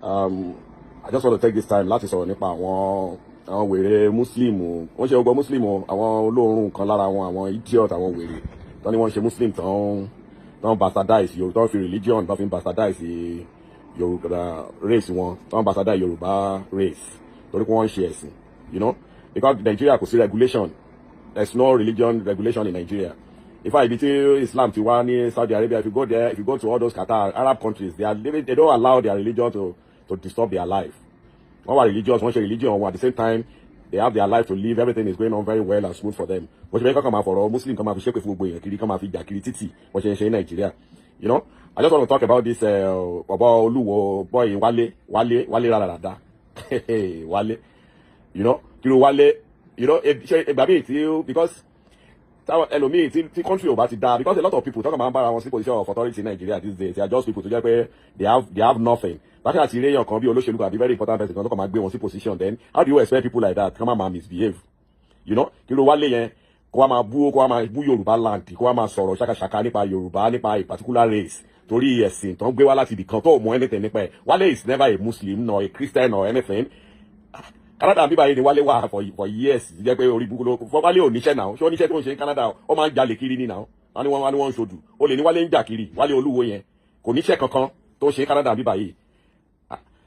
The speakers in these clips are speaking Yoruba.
I just want to take this time láti sọ̀rọ̀ nípa àwọn wèrè Muslim. Wọ́n ṣe ọgbọ́n Muslim, àwọn olóòórùn kan lára wọn, àwọn idiot, àwọn wèrè tán ni wọ́n ṣe Muslim tán tán bastardize Yorùbá, tán fi religion tán fi bastardize Yorùbá race wọn, tán bastardize Yorùbá race torí pé wọ́n ń ṣe ẹ̀sìn, because Nigeria kò sí regulation. There is no religion regulation in Nigeria. In fact, ibi tí Islam ti wá ní Saudi Arabia, if you go there, if you go to all those Qatar, Arab countries, they are living, they don't allow their religion to disturb their life. Wọ́n wà religious, wọ́n ṣe religion wọn, at the same time they have their life to live. Everything is going on very well and smooth for them. Bó ṣe fẹ́ kọ́kàn máa fọ̀rọ̀ Muslim kan máa fi ṣépè fún gbogbo èèyàn kiri, kan máa fi jà kiri títì, wọ́n ṣe ń ṣe ní Nàìjíríà. I just want to talk about this bọ̀bọ̀ Olúwo boy, Wálé, Wálé, Wálé rárára, Wálé, kí ló Wálé, ṣe ìgbà míì tí, because táwọn ẹlòmíì tí country ò bá ti da, because a lot of people talk about bára wọn sí position of authority in Nigeria these days, they are just people tó jẹ́ pé they have nothing. Bákan àti èèyàn kan bí olóṣèlú kan àbí very important person kan tó kàn máa gbé wọn sí position, then how do you expect people like that kí wọ́n máa misbehave? Kí ló Wálé yẹn kó wá máa bú Yorùbá land, kó wá máa sọ̀rọ̀ ṣàkàṣàkà nípa Yorùbá, nípa a particular race, torí ẹ̀sìn tó ń gbé wá láti ibì kan tó mọ anything nípa ẹ̀? Wálé is never a Muslim nor a Christian or anything. Canada bíbá yìí ni Wálé wà for years, jẹ́ pé orí burúkú ló fọ́. Wálé ò níṣẹ́ náà. Ṣé ó níṣẹ́ tó ń ṣe ní Canada? Ó máa ń jalè kiri ní náà. Wọ́n ní wọ́n ń ṣodù ó lè ní Wálé ń jà kiri. Wálé Olúwo yẹn kò níṣẹ́ kankan tó ń ṣe Canada bíbá yìí.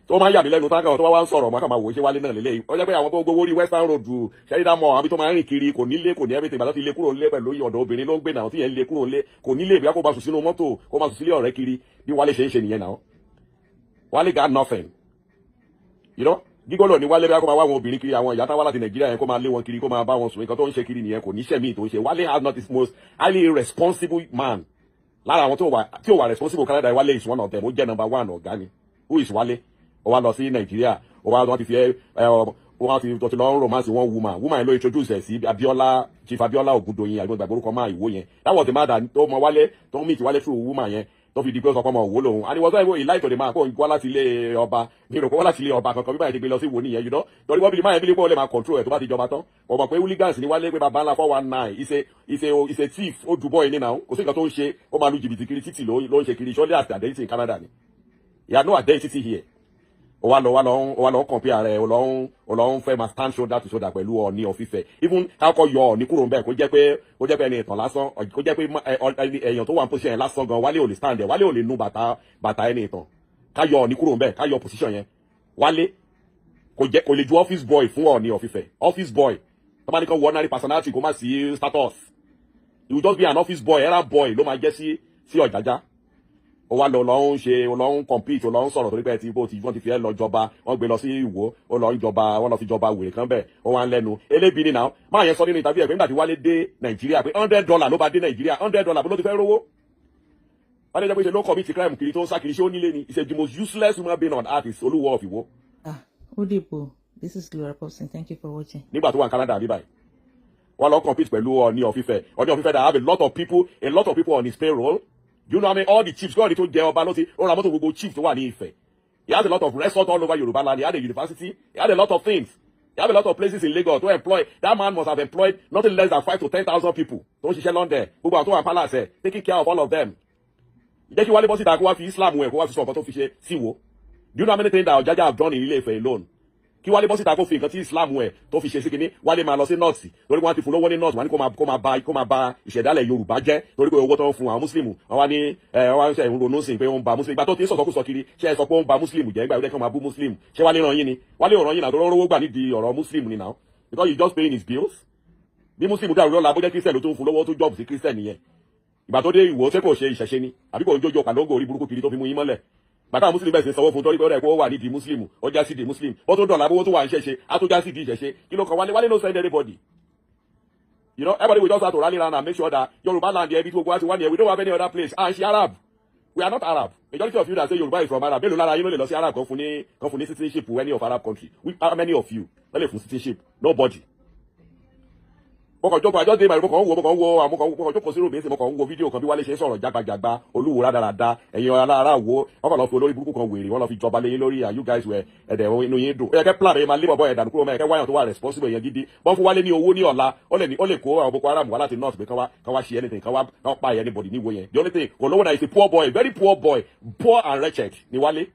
Tó máa ń yà mí lẹ́nu táwọn tó wá wá ń sọ̀rọ̀, máa kà máa wò ó, ṣé Wálé náà lélẹ́yìí? Ó jẹ́ pé àwọn tó gbowó rí Western Road, Sheridan Mall, àbí tó máa ń rìn kiri, kò nílé, kò ní everything. Ìgbà tó ti lé kúrò nílé, pẹ̀lú ọ̀dọ̀ obìnrin ló ń gbé náà, tí yẹn lé kúrò nílé, kò nílé, ìbí kó máa sùn sínú mọ́tò, kó máa sùn sílé ọ̀rẹ́ kiri, bí Wálé ṣe ń ṣe nìyẹn náà. Wálé got nothing. Gígọ́lọ̀ ní Wálé, bí kó máa wá àwọn obìnrin kiri, àwọn ìyá táwa láti Nàìjíríà yẹn, kó máa lé wọn kiri, kó máa bá wọn sùn. Nǹkan tó ń ṣe kiri nìyẹn. Kò níṣẹ́ míì tó ń ṣe. Wálé has not, his most highly irresponsible man. Lára àwọn tí ó wà responsible Canada, Wálé is one of them. Ó jẹ́ number one ọ̀gá ni. Who is Wálé? Ó wá lọ sí Nàìjíríà, ó wá wọ́n ti fi ẹ wọ́n ti tó ti lọ romance one woman. Woman yẹn ló introduce ẹ̀ sí Abiola, Chief Abiola Ogundoyin, àgbọn gbàgbọ́ orúkọ máa ìwó yẹn. That was the man that tó mọ Wálé, tó meet Wálé through woman yẹn, tó fi di pé ó sọ pé ọmọ òwò lòun, and he was not even, he lied to the man kó wá láti ilé ọba ní ìròkó, wá láti ilé ọba kankan. Bí báyìí ti gbé lọ sí ìwò nìyẹn, torí wọ́n bí máa yẹn bí pé ó lè máa control ẹ̀ tó bá ti jọba tán. Wọ́n mọ̀ pé hooligans ní Wálé, pé bàbá ńlá 419, is a thief. Ó dùbọ̀ ẹni náà, kò sí nǹkan tó ń ṣe. Ó máa lu jìbìtì kiri títì ló ń ṣe kiri. Surely as identity in Canada ni, he had no identity here. Ó wá lọ ń compare rẹ̀, ó lọ ń fẹ́ máa stand shoulder to shoulder pẹ̀lú Ọọ̀ni of Ifẹ̀. Even kákọ́ yọ Ọọ̀ni kúrò ńbẹ̀, kó jẹ́ pé ẹni ìtàn lásán, kó jẹ́ pé èèyàn tó wà ní position yẹn lásán gan, Wálé ò lè stand ẹ̀. Wálé ò lè nu bàtà ẹni ìtàn. Ká yọ Ọọ̀ni kúrò ńbẹ̀, ká yọ position yẹn, Wálé kò jẹ́, kò lè ju office boy fún Ọọ̀ni of Ifẹ̀. Office boy tó bá ní kó wọ ordinary personality, kó má sí status, he will just be an office boy, errand boy ló máa jẹ́ sí Ọ̀jájá. Ó wá lọ ń ṣe, ó lọ ń compete, ó lọ ń sọ̀rọ̀ torí pé ti bó ti wọ́n ti fi ẹ́ lọ jọba. Wọ́n gbé lọ sí Ìwó, ó lọ ń jọba, wọ́n lọ fi jọba wèrè kan bẹ́ẹ̀. Ó wá ń lẹ́nu elébi ni náà. Máa yẹn sọ nínú ìtàbí ẹ̀ pé nígbà tí Wálé dé Nàìjíríà, pé $100 ló bá dé Nàìjíríà. $100, bó ló ti fẹ́ rówó? Wọ́n lè jẹ́ pé ṣe ló commit crime kiri, tó ń sá kiri. Ṣé ó nílé ni? He said the most useless human being on earth is Olúwo of Ìwó. Ah, Odibo, this is Gloria Popson. Thank you for watching. Nígbà tó wà ní Canada bí báyìí, wọ́n lọ compete pẹ̀lú Ọọ̀ni of Ifẹ̀. Ọọ̀ni of Ifẹ̀ that have a lot of people on his payroll. Do you know how many, all the chiefs God tó jẹ ọba ló ti ó ra mọ́tò gbogbo chief tó wà ní Ifẹ̀. He has a lot of resorts all over Yoruba land. He had a university. He had a lot of things. He had a lot of places in Lagos to employ. That man must have employed nothing less than 5 to 10,000 people tó ń ṣiṣẹ́ London, gbogbo àwọn tó wà ní palace ẹ̀, taking care of all of them. Jẹ́ kí Wálé bọ́ síta, kó wá fi Islam ẹ̀, kó wá fi sọ nǹkan tó fi ṣe sí wo. Do you know how many things that Ọ̀jájá have done in Ilé Ifẹ̀ alone? Kí Wálé bọ́ síta, kó fi nǹkan tí Islam ẹ̀ tó fi ṣe sí kinní. Wálé máa lọ sí North torí wọ́n ti fún lówó ní North. Wọ́n ní kó máa ba ìṣẹ̀dálẹ̀ Yorùbá jẹ́ torí pé owó tó ń fún àwọn Muslim. Wọ́n wá ní ẹ wọ́n wá ń ṣe ìrònú sí pé ó ń ba Muslim. Ìgbà tó ti ń sọ̀sọ́kùsọ kiri, ṣé ẹ sọ pé ó ń ba Muslim jẹ́? Ìgbà yóò máa bú Muslim, ṣé Wálé ràn yín ni? Wálé ò ràn yín náà, tó rówó gbà nídìí ọ̀rọ̀ Muslim ni now, because he just paying his bills. Bí Muslim dàrú lọ́la, bó jẹ́ Christian ló tó ń fún lówó tó job sí Christian nìyẹn. Ìgbà tó dé Ìwò, ṣé kò ṣe ìṣẹ̀ṣe ni? Àbí kò ń jójó kàlóńgò orí burúkú kiri tó fi mú yín mọ́lẹ̀? Bàtà Muslim bẹ̀rẹ̀ sí sanwó fún torí pé ó rẹ̀ kó wà nídìí Muslim, ó já sí di Muslim. Bó tó dọ̀là, bówó tó wà ń ṣẹ̀ṣe, á tó já sí di ìṣẹ̀ṣe. Kí ló kàn Wálé? Wálé no send anybody. Everybody will just have to rally round and make sure that Yoruba land here, ibi tí gbogbo wa ti wá nìyẹn. We don't have any other place. À ń ṣe Arab, we are not Arab. Majority of you that say Yoruba is from Arab, mélòó lára yín ló lè lọ sí Arab kan fún ní citizenship, any of Arab country? How many of you ló lè fún citizenship? Nobody. Mo kàn jókòó, àjọ dé ìbàdàn, mo kàn ń wo, mo kàn jókòó sí ròbí, mo kàn ń wo fídíò kan bí Wálé ṣe ń sọ̀rọ̀ jágbajàgba. Olúwo rádaràda, ẹ̀yin alára wo, wọ́n kàn lọ fi olórí burúkú kan wèrè, wọ́n lọ fi jọba léyìn lórí, and you guys were ẹ̀dẹ̀, inú yín dùn. Ó yẹ kẹ́ plan ẹ̀ máa lé bọ̀bọ̀ ẹ̀ dànù kúrò mẹ́, kẹ́ wáyàn tó wà responsible, yẹn gidi. Bọ́n fún Wálé ní owó ní ọ̀la, ó lè kó àwọn Boko Haram wá láti north pé kán wá ṣe anything, kán wá pa anybody níwo yẹn. The only thing, kò lówó náà. Is a poor boy, very poor boy, poor and wretched ni Wálé.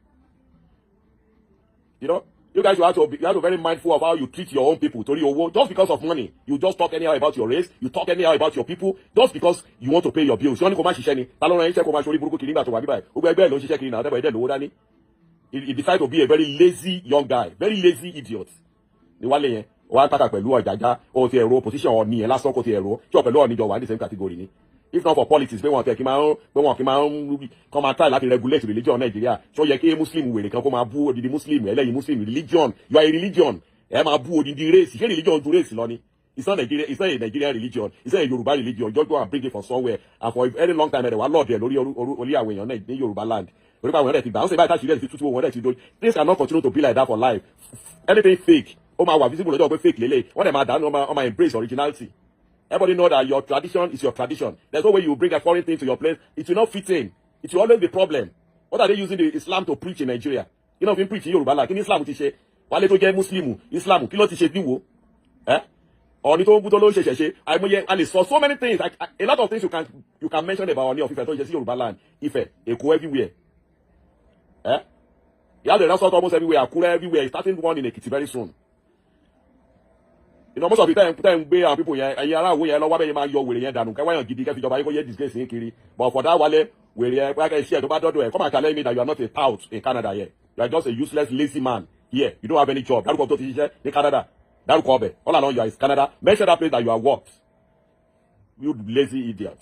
You guys, you have to be very mindful of how you treat your own people. Torí owó, just because of money, you just talk anyhow about your race, you talk anyhow about your people, just because you want to pay your bills. Ṣé wọ́n ní kó má ṣiṣẹ́ ni? Ta ló rán iṣẹ́ kó máa ṣorí burúkú kiri nígbà tó wà bíbáyìí? Gbogbo ẹgbẹ́ ẹ̀ ló ń ṣiṣẹ́ kiri náà, tẹ́bọ̀ ẹ̀dẹ̀ lówó dání. He decided to be a very lazy young guy, very lazy idiot. Ní Wálé yẹn, wọ́n á tàkà pẹ̀lú Ọ̀jájá, ó ti ẹ̀rọ position Ọ̀ọ̀ni yẹn lásán, kó ti ẹ̀rọ tí ọ̀ pẹ̀lú Ọ̀ọ̀ni jọ wà ní the same category ni. If not for politics, pé wọn kì máa ń kọ́ máa try láti regulate religion Nàìjíríà, ṣó yẹ kí Muslim wèrè kan kó máa bú odidi Muslim ẹlẹ́yin? Muslim religion, you are a religion, ẹ máa bú odidi race. Ṣé religion ju race lọ ni? It's not Nigeria, it's not a Nigerian religion, it's not a Yoruba religion. Just go and bring it from somewhere, and for a very long time, ẹ̀ wá lọ́ọ̀dẹ̀ lórí orí àwọn èèyàn náà ní Yorùbá land, orí àwọn èèyàn rẹ̀ ti gbà wọ́n sì báyìí, táṣìírí ẹ̀ ti tútù wọn rẹ̀ ti dójú. Things cannot continue to be like that for life. Anything fake, ó máa wà visible lọ́jọ́ pé fake lélẹ̀. Wọ́n dẹ̀ máa dànù, wọ́n máa embrace originality. Everybody know that your tradition is your tradition. There's no way you bring a foreign thing to your place. It will not fit in. It will always be problem. What are they using the Islam to preach in Nigeria? Kí ló fi ń preach in Yorùbá land? Kí ni Islam ti ṣe? Wálé tó jẹ́ Muslim, Islam kí ló ti ṣe níwò? Ẹ́ Ọ̀ọ̀ni tó ń bú tó ló ń ṣe ṣẹ̀ṣe. Àìmọye a lè sọ, so many things, like, a lot of things you can mention about Ọọ̀ni of Ifẹ̀ tó ń ṣe sí Yorùbá land, Ifẹ̀, Èkó, everywhere. Eh? He has a resort almost everywhere, Akure, everywhere. He's starting one in Ekiti very soon. Most of the time tẹ́ ń gbé àwọn people yẹn, ẹ̀yin ará òwò yẹn lọ́wọ́ bẹ́ẹ̀ yẹn máa yọ wèrè yẹn dànù, kẹwàá yàn gidi kẹfì ìjọba yín kó yẹ disgrace yín kiri. But for that Wálé wèrè yẹn, pé kẹ́ ṣe ẹ̀ tó bá dọ́dọ̀ ẹ̀, come and challenge me that you are not a tout in Canada here. You are just a useless lazy man here. You don't have any job. Dárúkọ tó ti ṣiṣẹ́ ní Canada, dárúkọ ọbẹ̀. All along you are in Canada. Mention that place that you are worked, you lazy idiot.